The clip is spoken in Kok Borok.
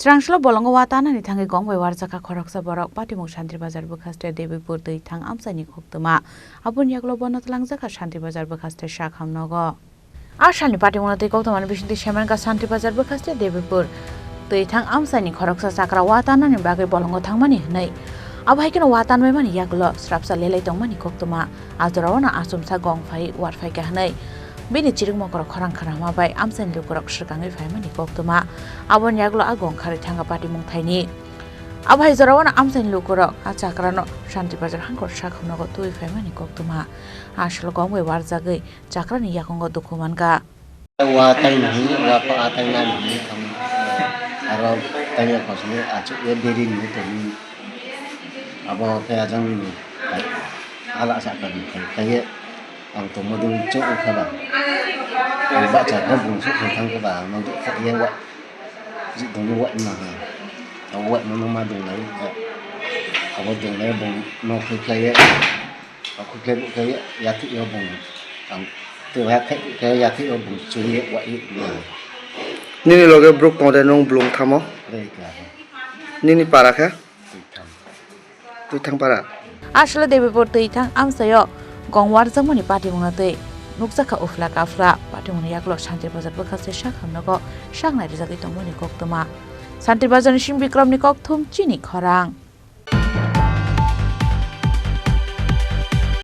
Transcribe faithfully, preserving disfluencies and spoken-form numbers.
Chwrangslo bolongo wa tanani thangwi gong bai warjakha khoroksa borok, patimung Shanti Bazar bwkhaste Debipur twi thang amchaini koktwma. Aboni yagulo bono twlangjakha Shanti Bazar bwkhaste sakham nogo. A salni patimungno twi koktwmani bisingtwi semenkha Shanti Bazar bwkhaste Debipur twi thang amchaini khoroksa chakra wa tanani bagwi bolongo thangmani hwnwi. Abo hai kheno wa tanbaimani yagulo srapsa lelai tongmani koktwma. A jorao no achomsa gong phai war phaikha hwnwi bini chirik mokoro khorang khanama bai amchaini lukurok swkangwi phaimani koktwma. Aboni yagulo a gong kharwi thangkha patimung thaini. Abo hai jorao no amchaini lukurok a chakrano Shanti Bazar hangkor sakham nogo twiwi phaimani koktwma. A salo gong bai warjagwi chakrani yakungo dukhu mankha. Wa tainani, wa pa tainani, aro taiya kosni achuk ye deri ni toni. Abo khe ajang ni ala sa ka ni kai kai ye. Ang to model chok kha ba. Ang ba cha ko bung sok thang thang kha ba, ang nang kha ye wa. Ji dong wa na ha. Abo wa no ma dong lai. Abo dong lai bung no khai khai ye. Aku khlai buk khlai yathik yo bung. Ang tu ya khai khai yathik yo bung churi wa i. Nini loge bruk tong de nung blung thamo? Rei ka. Nini para khe? Tui thang. Tui thang para. Asle Debipur twi thang amsayo gong warjakmani patimungno twi nukjakha ufla kafla. Patimungni yagulo Shanti Bazar bwkhaste sakham nogo saknai rijagwi tongmani koktwma. Shanti Bazarni Sing Bikramni kokthum chini khorang.